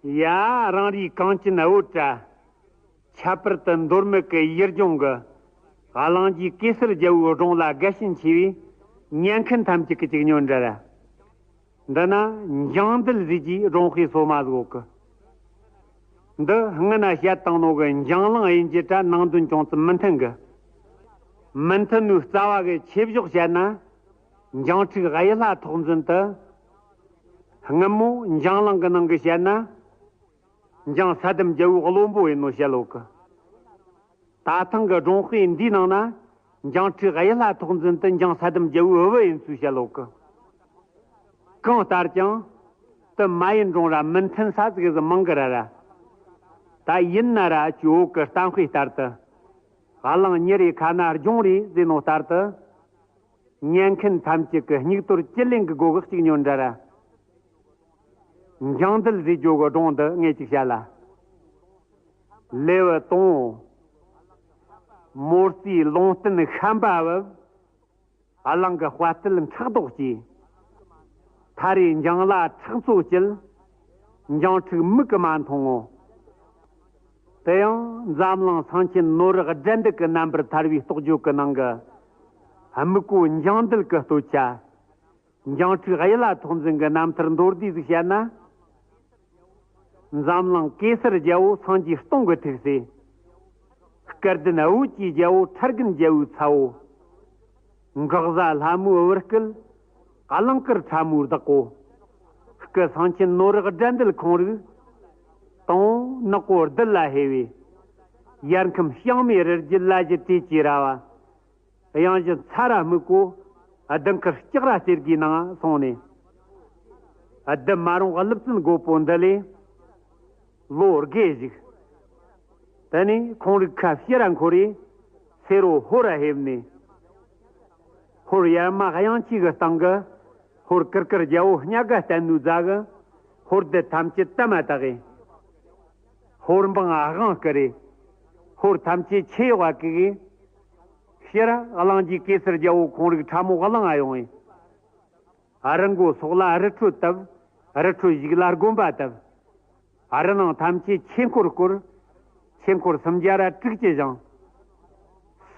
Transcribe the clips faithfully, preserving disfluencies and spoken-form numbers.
ཡ། རང་རེའི་གངས་ཅན་བོད་ཀྱི། ཁྱད་པར་དུ་མདོ་སྨད་ཀྱི་ཡུལ་ལྗོངས་ཀྱི་གླིང་རྗེ་གེ་སར་རྒྱལ་པོའི་སྒྲུང་ལ་དགའ་ཞེན་ཆེ་བའི་ཉན་མཁན་ཐམས་ཅད་ཀྱིས་ཅིག་ཉོན་དྲ་ར། འདི་ན་འཇང་འདུལ་ཟེར་གྱི་སྒྲུང་དཔེ་སོ་མ་ཟིག་ཡོད་གི། འདི་སྔོན་ན་བཤད་བཏང་ནོ་གི་འཇང་གླིང་དབྱེ་འབྱེད་ར་ནང་དོན་ཅུང་ཙམ་མི་མཐུན་གི། མི་མཐུན་ནོའི་རྩ་བ་གི་ཆེ་བཞག་བཤད་ན། འཇང་ཕྲུག་གཡུ་ལྷ་ཐོག་འཛིན་དུ། སྔོན་མོ་འཇང་གླིང་གི་ནང་གི་བཤད་ན། འཇང་ས་དམ་རྒྱལ་པོའི་བློན་པོ་ཡིན་ནོ་བཤད་ཡོད་གི། ད་ཐེངས་ཀྱི་སྒྲུང་དཔེ་འདིའི་ནང་ན། འཇང་ཕྲུག་གཡུ་ལྷ་ཐོག་འཛིན་དུ་འཇང་ས་དམ་རྒྱལ་པོའི་བུ་ཡིན་ཚུལ་བཤད་ཡོད་གི། གང་ལྟར་ཀྱང་། དུ་མ་ཡིན་སྒྲུང་ར་མི་མཐུན་ས་ཟིག་ཟིག་མང་གི་ར་ར། ད་ཡིན་ན་ར་ཅིག་བོད་ཀྱི་གཏམ་དཔེ་ལྟར་དུ། གླིང་མྱི་རེ་ཁ་ན་སྒྲུང་རེ་ཟེར་ནོ་ལྟར་དུ། ཉན་མཁན་ཐམས་ཅད་ཀྱིས་སྙིགས་དོར་ཅི་ལེན་གི་སྒོ་གི་གཅིག་ཉོན་དྲ་ར། འཇང་འདུལ་ཟེར་རྒྱུ་གི་སྒྲུང་འདི་ངས་ཅིག་བཤད་ལ། ལེའུ་དང་པོ། མོ་རྩིས་ལུང་བསྟན་ཤན་པ་བབས། གླིང་གི་དཔའ་རྟུལ་ཕྲག་དོག་སྐྱེས། མཐའ་རེ་འཇང་ལ་ཁྲག་མཚོ་བསྐྱིལ། འཇང་ཕྲུག་མིག་གིས་མ་མཐོང་ངོ་། དེ་ཡང་འཛམ་གླིང་སེང་ཆེན་ནོར་བུ་སྒྲ་འདི་གི་རྣམ་པར་ཐར་བའི་རྟོགས་བརྗོད་ཀྱི་ནང་གི། སྨུག་པོ་འཇང་འདུལ་གྱི་སྟོད་ཆ། འཇང་ཕྲུག་གཡུ་ལྷ་ཐོག་འཛིན་གྱི་རྣམ་ཐར་མདོར་བསྡུས་ཟིག་བཤད་ན། འཛམ་གླིང་གེ་སར་རྒྱལ་པོ་སངས་རྒྱས་སྟོང་གི་ཐུགས་སྲས། སྐལ་ལྡན་བོད་ཀྱི་རྒྱལ་པོ་ཁྲ་རྒན་རྒྱལ་པོའི་ཚ་བོ། འགག་བཟའ་ལྷ་མོའི་བུ་སྐལ། གླིང་དཀར་ཁྲ་མོའི་བདག་པོ། སྐུ་སེང་ཆེན་ནོར་བུ་སྒྲ་འདུལ་ཁོང་རིགས། དང་པོ་ནག་པོ་བདུད་ལ་ཕེབས་པས། ཡར་ཁམས་ལྕང་མའི་རི་རྒྱུད་ལ་གཞི་བྲིས་ཀྱི་ར་བ། གཡང་གཞི་ཚ་ར་སྨུག་པོ། ལྡུམ་མཁར་ལྕགས་ར་གསེར་གྱི་ནང་སོང་ནས། ལྡུམ་མ་རུང་ཀླུ་བཙན་རྒོད་པོ་འདི་ལས། ལོ་དགུ་བཞུགས། དེ་ནས་ཁོང་རིགས་ཁ་ཕྱིར་ར་འཁོར་རེ། སེ་རོ་ཧོར་ར་ཕེབས་ནས། ཧོར་ཡར་མ་གཡང་ཆེ་གི་སྟེང་གི། ཧོར་ཀིར་ཀིར་རྒྱལ་པོ་གཉའ་དགའ་བསྟན་ནོའི་རྫ་གི། ཧོར་སྡེ་ཐམས་ཅད་དམ་བཏགས་གི། ཧོར་འབངས་དབང་བསྐུར་རེ། ཧོར་ཐམས་ཅད་ཆེ་གཡོག་བཀུག་གི། ཕྱིར་གླིང་རྗེ་གེ་སར་རྒྱལ་པོ་ཁོང་རིགས་ཁྲ་མོ་གླིང་ང་ཡོང་ངེ། རི་མགོ་སོགས་ལ་རི་ཁྲོད་བཏབ། རི་ཁྲོད་ཞིག་ལ་དགོན་པ་བཏབ། རི་ནང་ཐམས་ཅད་ཆོས་འཁོར་བསྐོར། ཆོས་འཁོར་སུམ་བརྒྱ་ར་དྲུག་ཅུ་བཞེངས།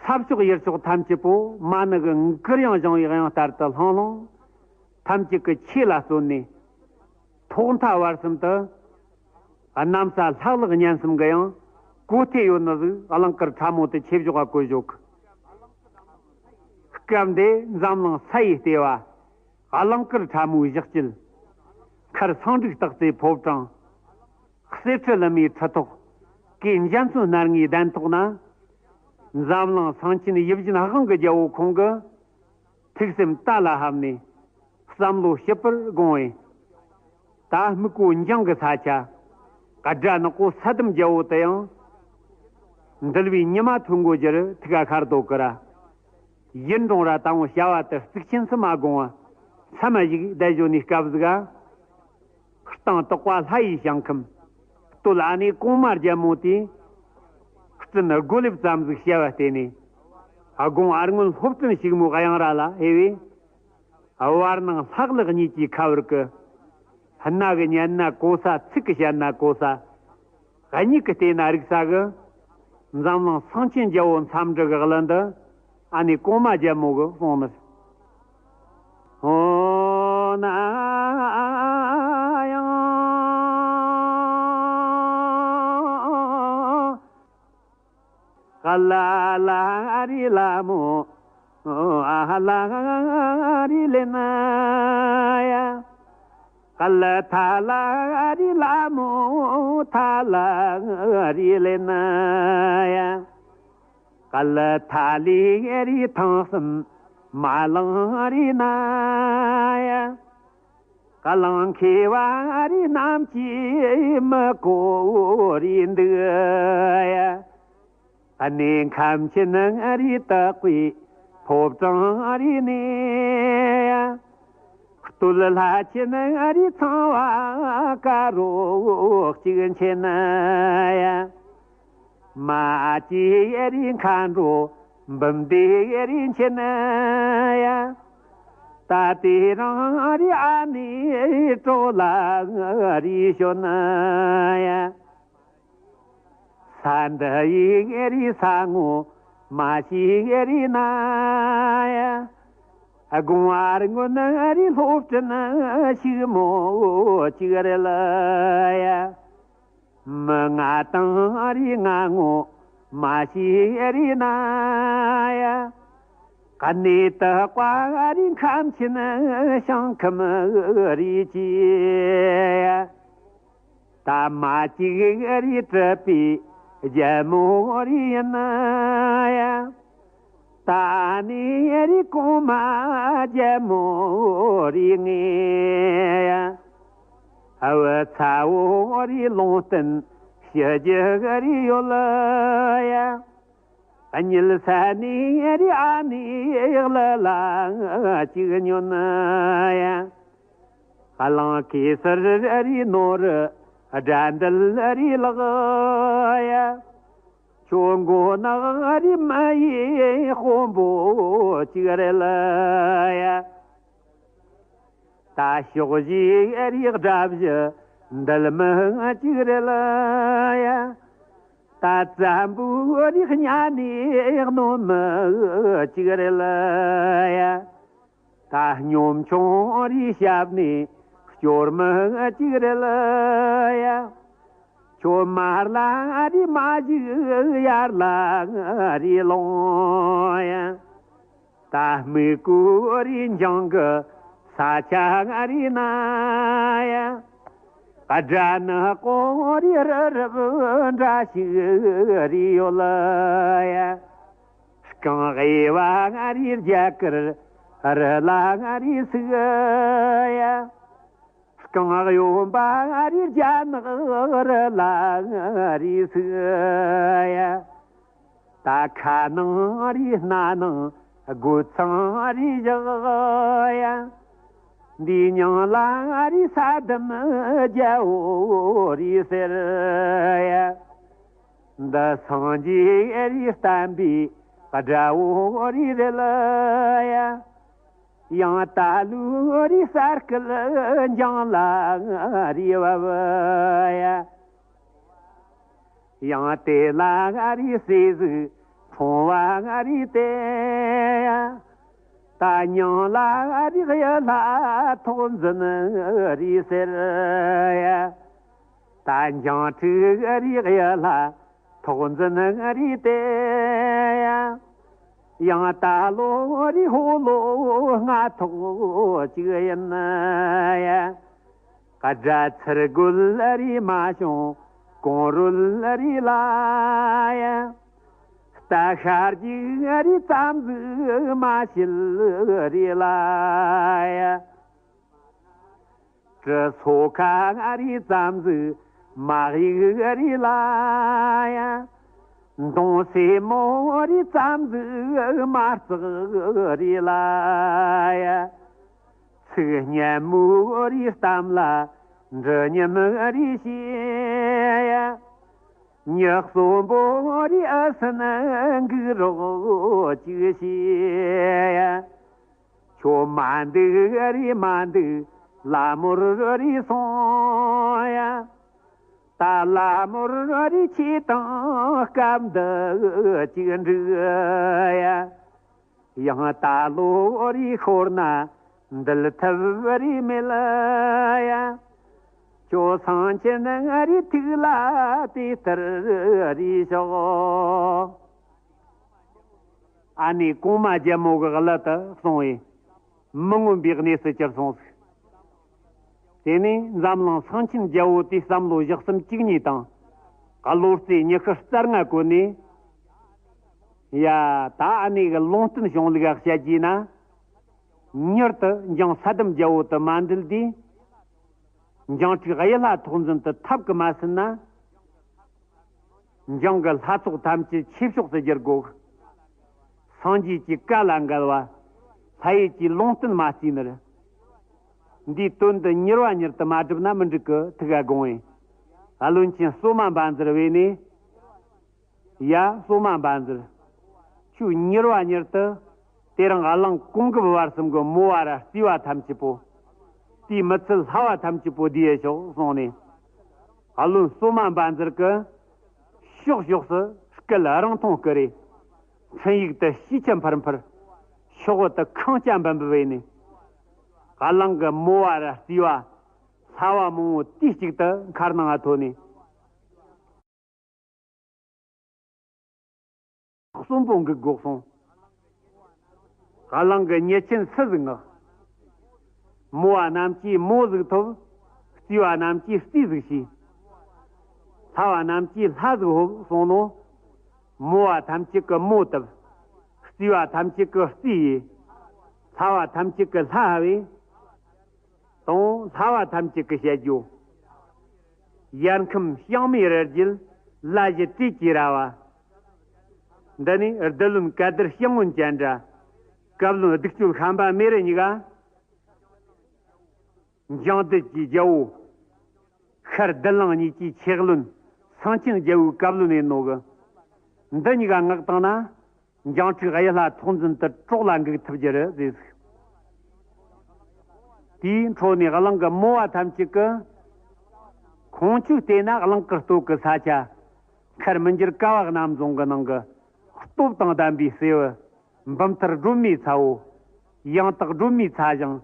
ས་ཕྱོགས་ཡུལ་ཕྱོགས་ཐམས་ཅད་པོ་མ་ཎི་གི་གུར་དབྱངས་བཞེངས་པའི་དབྱངས་ལྟར་དུ་ལྷང་ལྷང་། ཐམས་ཅད་ཀྱི་ཆོས་ལ་བརྩོན་ནས། ཐོག་མཐའ་བར་གསུམ་དུ། གནམ་ས་ལྷག་ལྷག་གཉན་གསུམ་གྱི་ཡང་གོ་ཐོས་ཡོད་ནི་ཟིག་གླིང་དཀར་ཁྲ་མོ་དེ་ཆོས་ཕྱོགས་ལ་བཀོད་བཞག་གི། སྐབས་འདིར་འཛམ་གླིང་ས་ཡི་ལྟེ་བ། གླིང་དཀར་ཁྲ་མོའི་ཞག་བཅད། མཁར་སེང་འབྲུག་སྟག་རྩེའི་ཕོ་བྲང་། གསེར་ཁྲི་ལི་མའི་ཁྲི་ཐོག་གི་འཇའ་ཚོན་སྣར་ངའི་གདན་ཐོག་ན། འཛམ་གླིང་སེང་ཆེན་ཡིད་བཞིན་དབང་གི་རྒྱལ་པོ་ཁོང་གི། ཐུགས་སེམས་རྟ་ལ་ཕབ་ནས། བསམ་བློ་ཞིབ་པར་དགོངས་པས། ད་སྨུག་པོ་འཇང་གི་ས་ཆ། སྒྲ་ནག་པོ་ས་དམ་རྒྱལ་པོ་དེ་ཡང་། འདུལ་བའི་ཉི་མ་ཐོན་དགོས་རྒྱུར་ཐུགས་ཁ་ཁར་དོ་ཀི་ར། ཡིན་རུང་ར་དང་པོ་བྱ་བ་དེ་གཙིགས་ཆེན་སུ་མ་དགོངས་པ། མཚམས་ཞིག་བསྡད་བཞོན་ནས་སྐབས་ཟིག་ག་སྟེང་དག་པ་ལྷ་ཡི་ཞིང་ཁམས། སྟོད་ཨ་ནེ་གོང་མ་རྒྱལ་མོ་དེས། བཙུན་སྒོ་ལེབ་ཙམ་ཟིག་བྱ་བ་བལྟས་ནས། དགོང་ཨར་སྔོན་སློབ་སྟོན་ཞིག་མོའི་གཡང་ར་ལ་ཧེ་བས། བར་སྣང་ལྷག་ལྷག་གཉིས་ཀྱི་ཁ་བར་གི། སྣ་གི་ཉན་ན་གོ་ས། ཚིག་གི་བཤད་ན་གོ་ས། གཉིད་ཀྱི་བལྟས་ན་རིག་ས་གི། འཛམ་གླིང་སེང་ཆེན་རྒྱལ་པོ་མཚམས་འདྲི་གི་གླུ་འདི། ཨ་ནེ་གོང་མ་རྒྱལ་མོ་གི་གསུང་ནི། ཨོ་ན་ཡང་། ག་ལ་ལ་རི་ལ་མོ། ཨ་ལ་རི་ལེ་ན་ཡ། ག་ལ་ཐ་ལ་རི་ལ་མོ། ཐ་ལ་རི་ལེ་ན་ཡ། ག་ལ་ཐ་ལི་རི་ཐང་གསུམ་མ་ལང་རི་ན་ཡ། ག་ལང་ཁེ་བ་རི་རྣམས་ཀྱིས་མི་གོ་རི་འདུག་ཡ། གནས་ཁམས་ཆེན་རི་དག་པའི་ཕོ་བྲང་རི་ནས་ཡ། སྟོད་ལྷ་ཆེན་རི་ཚངས་པ་དཀར་པོ་གཅིག་མཁྱེན་ཡ། མ་སྐྱེས་རི་མཁའ་འགྲོ་འབུམ་སྡེ་རི་མཁྱེན་ཡ། ད་དེ་རིང་རི་ཨ་ནེ་གྲོགས་ལ་རི་ཞོན་ཡ། ས་འདི་ཡི་རི་ས་ངོ་མ་ཤེས་རི་ན་ཡ། དགོང་བར་སྔོན་རི་སློབ་སྤྲིན་ཞིག་མོ་གཅིག་རེད་ལ་ཡ། མི་ང་དང་རི་ང་ངོ་མ་ཤེས་རི་ན་ཡ། གནས་དུ་ཀ་རི་ཁམས་ཆེན་ཞིང་ཁམས་རི་སྐྱེས། ད་མ་གཅིག་རི་གྲུབ་པའི་རྒྱལ་མོ་རི་ཡིན་ཡ། ད་ནི་རི་གོང་མ་རྒྱལ་མོ་རི་ངས་ཡ། བུ་ཚ་བོ་རི་ལུང་བསྟན་ཞུ་རྒྱུ་རི་ཡོད་ལ་ཡ། གཉིད་སད་ནས་རི་ཨ་ནེ་ཡག་ལ་ལ་ཅིག་ཉོན་ཡ། གླིང་གེ་སར་རི་ནོར་དགྲ་འདུལ་རི་ལག་ཡ། ཁྱོད་མགོ་ནག་རི་མི་ཡི་དཔོན་པོ་ཅིག་རེད་ལ་ཡ། ད་ཕྱོགས་བཞིའི་རིགས་དགྲ་བཞི་འདུལ་མི་གཅིག་རེད་ལ་ཡ། ད་བཙན་པོའི་རིགས་གཉའ་ནས་གནོན་མི་གཅིག་རེད་ལ་ཡ། ད་སྙོམ་ཆུང་རིགས་ཞབས་ནས་སྐྱོར་མི་གཅིག་རེད་ལ་ཡ། ཁྱོད་མར་ལ་རི་མ་བཞུགས་ཡར་ལ་རི་ལོང་ཡ། ད་སྨུག་པོ་རི་འཇང་གི་ས་ཆ་རི་ན་ཡ། དགྲ་ནག་པོ་རི་རི་རབ་འདྲ་ཞིག་རི་ཡོད་ལ་ཡ། རྐང་གཡས་པ་རི་རྒྱ་གར་རི་ལ་རི་སུག་ཡ། རྐང་གཡོན་པ་རི་རྒྱ་ནག་རི་ལ་རི་སུག་ཡ། ད་ཁ་ནང་རི་སྣ་ནང་སྒོ་ཚང་རི་བཞག་ཡ། འདིའི་མྱིང་ལ་རི་ས་དམ་རྒྱལ་པོ་རི་ཟེར་ཡ། འདི་སངས་རྒྱས་རི་བསྟན་པའི་དགྲ་བོ་རི་རེད་ལ་ཡ། ཡང་ད་ལོའི་རི་ས་སྐལ་འཇང་ལ་རི་བབ་ཡ། ཡང་དེ་ལ་རི་སྲས་གཟིགས་འཁྲུངས་པ་རི་དེ་ཡ། ད་མྱིང་ལ་རི་གཡུ་ལྷ་ཐོག་འཛིན་རི་ཟེར་ཡ། ད་འཇང་ཕྲུག་རི་གཡུ་ལྷ་ཐོག་འཛིན་རི་དེ་ཡ། ཡང་ད་ལོ་རི་ཕོ་ལོ་སྔ་ཐོག་ཅིག་ཡིན་ཡ། དགྲ་ཚུར་རྒོལ་རི་མ་བྱུང་གོང་རོལ་རི་ལ་ཡ། རྟ་ཤར་རྒྱུག་རི་ཙམ་ཟིག་མ་བྱེད་རི་ལ་ཡ། གྲི་སོ་ཁ་རི་ཙམ་ཟིག་མ་གཡུག་རི་ལ་ཡ། མདུང་སེ་མོ་རི་ཙམ་ཟིག་མ་བརྩེགས་རི་ལ་ཡ། ཚིག་སྙན་མོ་རི་གཏམ་ལ་འབྲི་སྙམ་རི་ཞེས་ཡ། མྱི་གསོན་པོ་རི་ཨ་སྲིན་འགུག་རོགས་ཅིག་བྱས་ཡ། ཁྱོད་མ་འདུག་རི་མ་འདུག་ལ་མོར་རི་སོང་ཡ། ད་ལ་མོར་རི་ཆེ་དང་སྐབས་འདི་ཅིག་འགྲིག་ཡ། ཡང་ད་ལོ་རི་ཤོར་ན་འདུལ་ཐབས་རི་མེད་ཡ། ཁྱོད་སངས་ཆེན་རི་ཐུགས་ལ་དེ་ལྟར་རི་ཤོག་ཨ་ནེ་གོང་མ་རྒྱལ་མོ་གི་གླུ་དེ་གསུངས་བས་མི་མངོན་པའི་གནས་སུ་གྱུར་སོང་ཟིག་དེ་ནས་འཛམ་གླིང་སེང་ཆེན་རྒྱལ་པོ་དེའི་བསམ་བློ་བཞི་གསུམ་བཅུ་གཉིས་དང་། བློ་རྩེ་ཉི་ཤུ་རྩ་ལྔ་བཀོད་ནས། ཡ། ད་ཨ་ནེ་གི་ལུང་བསྟན་གཞུང་ལུགས་བཤད་རྒྱུ་ན། མྱུར་དུ་འཇང་ས་དམ་རྒྱལ་པོ་དེ་མ་འདུལ་དུས། འཇང་ཕྲུག་གཡུ་ལྷ་ཐོག་འཛིན་དེ་ཐབས་ཀྱིས་མ་ཟིན་ན། འཇང་གི་ལྷ་ཚོགས་ཐམས་ཅད་ཆོས་ཕྱོགས་སུ་བསྒྱུར་དགོས། སངས་རྒྱས་ཀྱི་བཀའ་ལ་འགལ་བ། ལྷ་ཡུལ་གྱི་ལུང་བསྟན་མ་བརྩིས་ནི་རེད། འདིའི་དོན་འདི་མྱུར་བ་མྱུར་དུ་མ་བསྒྲུབས་ན་མི་འགྲིག་གི། ཐུགས་ཀ་དགོངས་ཡིན། བློན་ཆེན་སོ་མ་འབའ་འཛིར་བས་ནས། ཡ། སོ་མ་འབའ་འཛིར། ཁྱོད་མྱུར་བ་མྱུར་དུ་ དེ་རིང་གླིང་གོང་གི་བར་གསུམ་གྱི་མོ་བ་ར་རྩིས་པ་ཐམས་ཅད་པོ། དེའི་མི་ཚད་ལྷ་བ་ཐམས་ཅད་པོ་བསྡུས་ཡོད་ཤོག་གསུངས་ནས། ཨ་བློན་སོ་མ་འབའ་འཛིར་གྱིས་ཕྱོགས་ཕྱོགས་སུ་སྐད་རིང་ཐུང་བསྐུར་རེ། འཕྲིན་ཡིག་དེ་ཤིས་ཆུ་འཕུར་འཕུར། ཤོག་བུ་དེ་ཁངས་སྐྱ་འབུམ་འབུམ་བྱས་ནས། གླིང་གི་མོ་བ་ར་རྩིས་པ། ལྷ་བ་མང་བོ་དུས་གཅིག་ཏུ་མཁར་ནང་ང་ཐོན་ནས། གསོན་པོ་འགུག་དགོས་གསུངས། གླིང་གི་མྱི་ཆེན་སུ་ཟིག་མངགས། མོ་བ་རྣམས་ཀྱིས་མོ་ཟིག་ཐོབ། རྩིས་པ་རྣམས་ཀྱིས་རྩིས་ཟིག་ཤེས། ལྷ་བ་རྣམས་ཀྱིས་ལྷ་ཟིག་ཕོབ་གསུངས་ནོ། མོ་བ་ཐམས་ཅད་ཀྱིས་མོ་བཏབ། རྩིས་པ་ཐམས་ཅད་ཀྱིས་རྩིས་ཡེ། ལྷ་བ་ཐམས་ཅད་ཀྱིས་ལྷ་ཕབ་བས། དང་ལྷ་བ་ཐམས་ཅད་ཀྱིས་བཤད་རྒྱུ། ཡར་ཁམས་ཤང་མའི་རི་རྒྱུད་ལ་བཞི་བྲིས་ཀྱི་ར་བ། འདི་ནི་བདུད་བློན་ག་དར་ཤང་ངོན་ཅན་དྲ། བཀའ་བློན་གདུགས་ཅོ་ཤམ་པ་མེ་རི་གཉིས་ཀ། འཇང་བདུད་ཀྱི་རྒྱལ་བོ། ཤར་བདུད་གླིང་གཉིས་ཀྱི་ཆེ་བློན། སེང་ཆེན་རྒྱལ་བོའི་བཀའ་བློན་ཡིན་ནོ་གི། འདི་གཉིས་ཀ་མངགས་བཏང་ན། འཇང་ཕྲུག་གཡུ་ལྷ་ཐོག་འཛིན་དུ་གྲོགས་ལ་འགུག་ཐུབ་རྒྱུ་རེད་ཟེར་ཟིག། དེའི་འཕྲོ་ནས་གླིང་གི་མོ་བ་ཐམས་ཅད་ཀྱིས། ཁོང་ཆོས་བལྟས་ན་གླིང་གི་སྟོད་ཀྱི་ས་ཆ། མཁར་མི་འགྱུར་ཀ་བ་གནམ་རྫོང་གི་ནང་གི་སྟོབས་དང་ལྡན་པའི་སྲས་པོ། འབུམ་ཐར་སྒྲོལ་མའི་ཚ་བོ། ཡང་དག་སྒྲོལ་མའི་ཚ་ཞང་།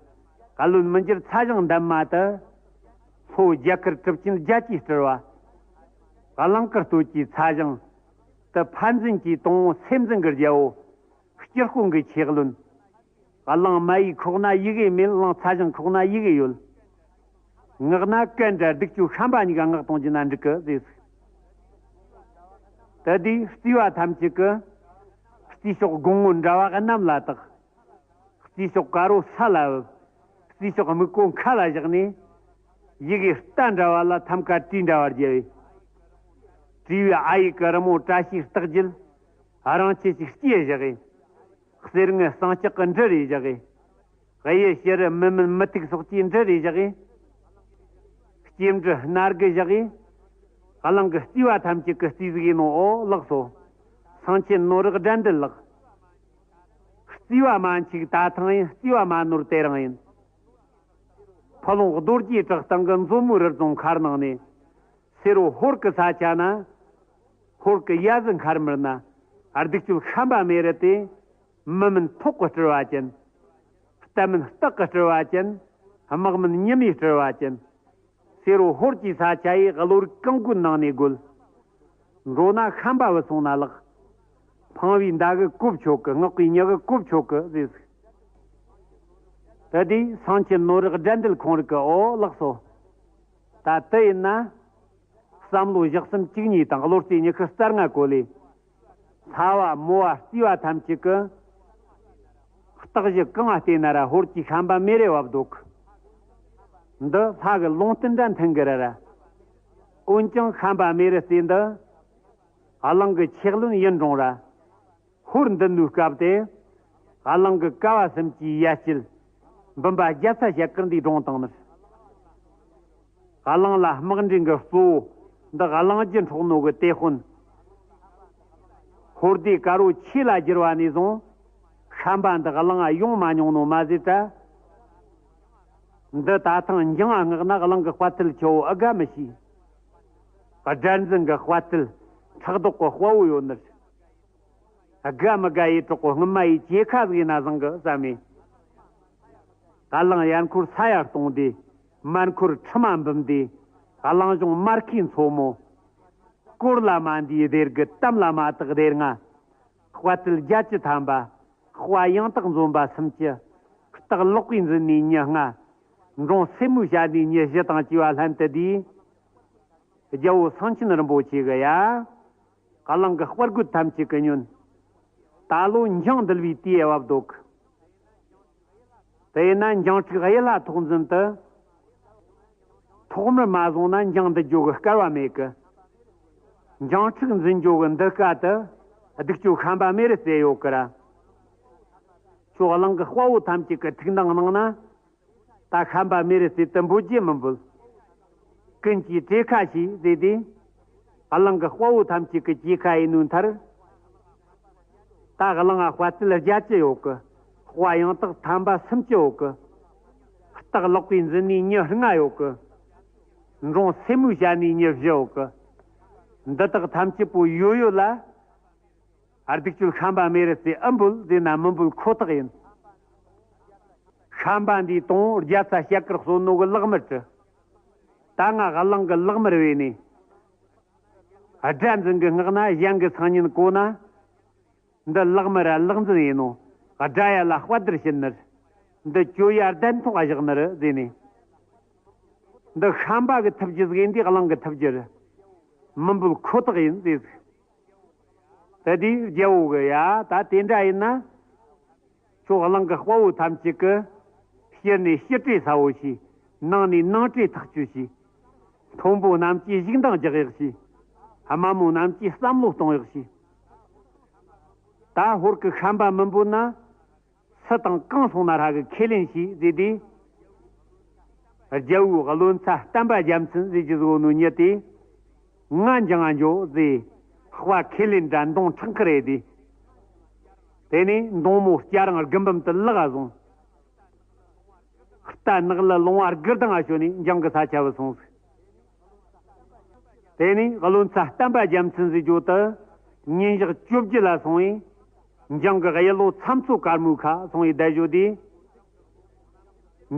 བློན་མི་འགྱུར་ཚ་ཞང་འདན་མ་དེ། ལྷོ་རྒྱ་གར་གྲུབ་ཆེན་རྒྱལ་གྱིས་སྤྲུལ་བ། གླིང་གི་སྟོད་ཀྱི་ཚ་ཞང་། དེ་ཕན་ཚུན་གྱི་དང་པོ་སེམས་ཅན་གྱི་རྒྱལ་པོ། སྤྱིར་དཔོན་གྱི་ཆེ་བློན། གླིང་མ་ཡི་ཁོག་ན་ཡི་གེ་མེད། གླིང་ཚ་ཞང་ཁོག་ན་ཡི་གེ་ཡོད། མངགས་ན་གན་དྲ་གདུགས་ཅོ་ཤམ་པ་གཉིས་ཀ་མངགས་གཏོང་རྒྱུ་ན་འགྲིག་གི་ཟེར། དེ་དུས་རྩིས་པ་ཐམས་ཅད་ཀྱིས། རྩིས་ཤོག་དགུང་ངོ་འདྲ་བ་གནམ་ལ་བཏགས། རྩིས་ཤོག་དཀར་པོ་ས་ལ་བབས། རྩིས་ཤོག་སྨུག་པོ་མཁའ་ལ་བཞག་ནས། ཡི་གེ་རྟ་འདྲ་བ་ལ་ཐམ་ཀ་བྲིས་འདྲ་བར་བརྒྱབ། བྲིས་པའི་ཨ་ཡིག་གི་རི་མོ་བཀྲ་ཤིས་རྟགས་བརྒྱད། རིང་ཆེ་ཞིག་སྐྱེས་བཞག། གསེར་དངུལ་ཟངས་ལྕགས་ཀྱི་འབྲུ་རེ་བཞག། གཡུ་བྱུ་རུ་མི་མིན་མུ་ཏིག་སོགས་ཀྱི་འབྲུ་རེ་བཞག། སྐྱེམས་འབྲུ་སྣ་དགུ་བཞག། གླིང་གི་རྩིས་པ་ཐམས་ཅད་ཀྱིས་རྩིས་ཟིག་ཡིན་ནོ། ཨོ་ལགས་སོ། སེང་ཆེན་ནོར་བུ་དགྲ་འདུལ་ལགས། རྩིས་པ་མ་འཆུག་ད་ཐེངས་ཡིན། རྩིས་པ་མ་ནོར་དེ་རིང་ཡིན། ཕུ་ལུང་རྡོ་རྗེ་བྲག་སྟེང་གི་མཛོ་མོའི་རི་རྫོང་མཁར་ནང་ནས། སེར་པོ་ཧོར་གྱི་ས་ཆ་ན། ཧོར་གྱི་གཡའ་གཟུགས་མཁར་མར་ན། གདུགས་ཅོ་ཤམ་པ་མེ་རི་དེ། མི་མིན་ཐོག་གི་སྤྲུལ་བ་ཅན། རྟ་མིན་སྟག་གི་སྤྲུལ་བ་ཅན། དམག་མིན་ཉི་མའི་སྤྲུལ་བ་ཅན། སེར་པོ་ཧོར་གྱི་ས་ཆ་ཡི་བློ་རིག་གང་དགོས་ནང་ནས་དགོད། འགྲོ་ན་ཤམ་པ་བུད་སོང་ན་ལགས། འཕང་བའི་མདའ་གིས་གོ་ཆོད་གི། མངགས་པའི་མྱི་གིས་གོ་ཆོད་གི་ཟེར་ཟིག། དེ་དུས་སེང་ཆེན་ནོར་བུ་དགྲ་འདུལ་ཁོང་རིག་གི། ཨོ་ལགས་སོ། ད་དེ་ཡིན་ན། བསམ་བློ་བཞག་སེམས་གཅིག་གཉིས་དང་བློ་རྩེ་ཉི་ཤུ་རྩ་ལྔ་བཀོལ་ལས། ལྷ་བ་མོ་བ་རྩིས་པ་ཐམས་ཅད་ཀྱིས། རྟགས་གཞི་གང་ང་བལྟས་ན་ར་ཧོར་གྱི་ཤམ་པ་མེ་རི་བབས་འདུག། འདི་ལྷ་གི་ལུང་བསྟན་འདྲ་མཐུན་གི་ར་ར། འོན་ཀྱང་ཤམ་པ་མེ་རི་རྩེ་འདི། གླིང་གི་ཆེ་བློན་ཡིན་རུང་ར། ཧོར་འདི་ནུས་སྐབས་དེ། གླིང་གི་ཀ་བ་གསུམ་གྱི་ཡ་སྐྱེད། འབུམ་པ་རྒྱལ་ཚ་ཞལ་དཀར་འདིས་བཀྲོངས་བཏང་ནི། གླིང་ལ་དམག་འདྲེན་གྱི་གཙོ་བོ་འདི་གླིང་རྒྱུ་འཕྲོག་ནོ་གི་དེད་དཔོན། ཧོར་སྡེ་དཀར་པོ་ཆོས་ལ་བསྒྱུར་བ་ནས་བཟུང་། ཤམ་པ་འདི་གླིང་ང་ཡོང་མ་མྱོང་ནོ་མ་ཟད་དྲ། འདི་ད་ཐེངས་འགྱངས་མངགས་ན་གླིང་གི་དཔའ་ཐུལ་ཆེ་བོ་ཨི་དགའ་མི་ཤེས། དགྲར་འཛིན་གྱི་དཔའ་ཐུལ་ཕྲག་དོག་གི་དཔའ་བོ་ཡོད་ནི། དགའ་མི་དགའ་ཡི་གྲོགས་པོ་སྔོན་མ་ཡི་གྲོས་ཁ་ཟིག་ཡིན་ན་བཟང་གི་བསམ་མེད། ད་གླིང་ཡར་འཁོར་ས་ཡར་གཏོང་དུས། མར་འཁོར་ཁྲི་མ་འབུམ་དུས། གླིང་གཞུང་མར་ཁུའི་མཚོ་མོ། སྐོར་ལ་མ་འདིའི་སྡེ་དགུ། གཏམ་ལ་མ་དག་སྡེ་ལྔ། དཔའ་ཐུལ་བརྒྱད་ཅུ་ཐམ་པ། དཔའ་ཡང་དག་འཛོམས་པ་སུམ་ཅུ། སྟག་ལོག་པའི་འཛིན་ནི་ཉི་ལྔ། འབྲོང་སེན་མོའི་བྱ་ནི་ཉི་བཞི་དང་བཅས་པ་ལྷན་དུ་བསྡུས། རྒྱལ་བོ་སེང་ཆེན་རིན་པོ་ཆེ་གི་ཡ། གླིང་གི་དཔའ་རྒོད་ཐམས་ཅད་ཀྱིས་ཉོན། ད་ལོ་འགྱངས་འདུལ་བའི་དུས་བབ་འདུག། དེས་ན་འགྱངས་ཕྲུག་གཡུ་ལྷ་ཐོག་འཛིན་དུ། ཐོག་མར་མ་བཟུང་ན་འགྱངས་འདུལ་རྒྱུ་གི་སྐལ་བ་མེད་གི། འགྱངས་ཕྲུག་འཛིན་རྒྱུ་གི་འདི་ཀ་དུ། གདུགས་ཅོ་ཤམ་པ་མེ་རི་རྩེ་ཡོད་གི་ར། ཁྱོད་གླིང་གི་དཔའ་བོ་ཐམས་ཅད་ཀྱི་ཐུགས་འདང་གནང་ན། ད་ཤམ་པ་མེ་རི་རྩེ་དུ་འབོད་རྒྱུ་མི་འབོད། ཀུན་གྱིས་གྲོས་ཁ་བྱས་ཟེར་ཏེ། གླིང་གི་དཔའ་བོ་ཐམས་ཅད་ཀྱི་གྲོས་ཁ་ཡིན་ནོའི་མཐར། ད་གླིང་ང་དཔའ་ཐུལ་བརྒྱད་ཅུ་ཡོད་གི། དཔའ་ཡང་དག་ཐམ་པ་སུམ་ཅུ་ཡོད་གི། སྟག་ལག་པའི་འཛིན་ནི་ཉི་ལྔ་ཡོད་གི། འབྲོང་སེན་མོའི་བྱ་ནི་ཉི་བཞི་ཡོད་གི། འདི་དག་ཐམས་ཅད་པོ་ཡོད་ཡོད་ལ། སྡིག་སྤྱོད་ཤན་པ་མེ་རི་རྩེ་ཨེ་འབུལ་ཟེར་ན་མི་འབུལ་ཁོ་ཐག་ཡིན། ཤན་པ་འདིའི་དང་པོ་རྒྱལ་ཚ་ཞལ་དཀར་གསོལ་ནོ་གི་ལག་དམར་བྲི། ད་ང་གླང་གི་ལག་དམར་བོས་ནས། དགྲ་འཛིན་གི་སྔགས་ན་གཞན་གི་སང་ཉིན་གོ་ན། འདི་ལག་དམར་ར་ལག་འཛིན་ཡིན་ནོ། དགྲ་ཡ་ལ་དཔའ་དར་བྱིན་ནི་རེད། འདི་གྱོད་ཡ་གདན་ཐོག་བཞག་ནི་རེད་ཟེར་ནས། འདི་ཤན་པ་གི་ཐུབ་རྒྱུ་ཟིག་ཡིན་དུས་གླང་གི་ཐུབ་རྒྱུ་རེད། མི་འབུལ་ཁོ་ཐག་ཡིན་ཟེར་ཟིག། དེ་དུས་རྒྱལ་བོ་གི་ཡ་ད་དེ་འདྲ་ཡིན་ན། ཁྱོད་གླང་གི་དཔའ་བོ་ཐམས་ཅད་ཀྱི། ཕྱི་ནས་ཕྱི་བྲེ་ཚ་བོ་བྱས། ནང་ནས་ནང་བྲེ་ཐག་གཅོད་བྱས། མཐོན་པོ་རྣམས་ཀྱིས་གཞུག་མདངས་རྒྱག་ཡག་བྱས། དམའ་མོ་རྣམས་ཀྱིས་བསམ་བློ་གཏོང་ཡག་བྱས། ད་ཧོར་གྱི་ཤན་པ་མི་འབོད་ན། སུ་དང་གང་སོང་ན་ར་གི་ཁས་ལེན་བྱས་ཟེར་དུས། རྒྱལ་བོའི་བློན་ཚ་བསྟན་པ་རྒྱལ་མཚན་ཟེར་གྱི་བཟོ་ནོ་ཉིད་དེ། ང་འགྱང་ང་འགྱོ་ཟེར། དཔའ་ཁས་ལེན་འདྲ་མདུང་ཕྲག་ཁར་ཡེ་དེ། དེ་ནས་མདུང་མོ་སྐྱ་རེངས་དགུ་འབུམ་དུ་ལག་ག་བཟུང་། རྟ་ནག་ལ་ལོང་བ་དགུ་དང་ང་ཞོན་ནས་འགྱང་གི་ས་ཆ་བུད་སོང་ཟིག། དེ་ནས་བློན་ཚ་བསྟན་པ་རྒྱལ་མཚན་ཟེར་རྒྱུ་དེ། ཉིན་ཞག་བཅོ་བརྒྱད་ལ་སོང་བས། འགྱང་གི་གཡུ་ལོ་ཚ་མཚོ་དཀར་མོའི་ཁ་སོང་བས་བསྡད་བཞུགས་དུས།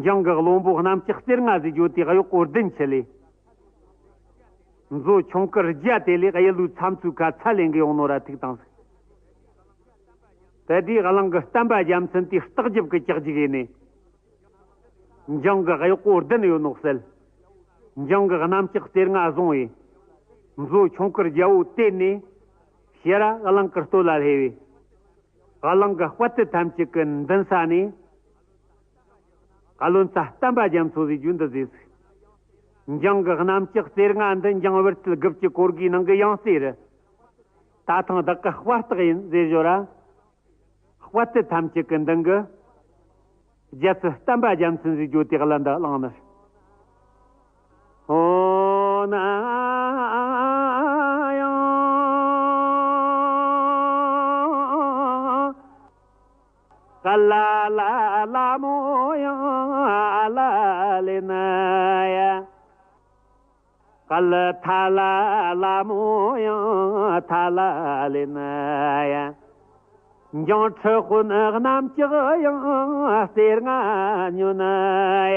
འགྱང་གི་བློན་པོ་གནམ་ལྕགས་རྩེ་ལྔ་ཟེར་རྒྱུ་དེ་གཡོག་པོ་བདུན་ཁྲིད་ལས། མཛོ་ཆུང་དཀར་བརྒྱ་དེ་ལས་གཡུ་ལོའི་ཚ་མཚོའི་ཁ་ཚད་ལེན་གི་ཡོང་ནོ་ར་ཐུག་བཏང་ཟིག། དེ་དུས་གླང་གི་བསྟན་པ་རྒྱལ་མཚན་དེ་སྟག་རྒྱབ་ཀྱི་ལྕགས་ཀྱུ་ཡིན་ནས། འགྱང་གི་གཡོག་པོ་བདུན་ཡོད་ནོ་གསལ། འགྱང་གི་གནམ་ལྕགས་རྩེ་ལྔ་བཟུང་བས། མཛོ་ཆུང་དཀར་རྒྱལ་བོ་བཏེགས་ནས། ཕྱིར་ར་གླང་གི་སྟོད་ལ་སླེབས་པས། གླང་གི་དཔའ་རྟུལ་ཐམས་ཅད་ཀྱི་མདུན་ས་ནས། བློན་ཚ་བསྟན་པ་རྒྱ་མཚོ་ཟེར་རྒྱུ་འདི་ཟེར་ཟིག། འགྱང་གི་གནམ་ལྕགས་རྩེ་ལྔ་འདི་འགྱང་བུ་རྩལ་དགུ་བཅུ་གོ་དགུའི་ནང་གི་ཡང་རྩེ་རེད། ད་ཐེངས་བདག་གི་དཔའ་རྟགས་ཡིན་ཟེར་ཞོར་ར། དཔའ་རྟུལ་ཐམས་ཅད་ཀྱི་མདུན་གྱི། རྒྱལ་སྲས་བསྟན་པ་རྒྱ་མཚན་ཟེར་རྒྱུ་དེ་གླུ་འདི་བླངས་ནས། ཨོ་ན་ཡང་། ག་ལ་ལ་ལ་མོ་ཡང་ལ་ལེ་ན་ཡ། ག་ལ་ཐ་ལ་ལ་མོ་ཡང་ཐ་ལ་ལེ་ན་ཡ། འགྱང་ཁྲི་དཔོན་གནམ་ལྕགས་ཡང་རྩེ་ལྔ་ཉོན་ན་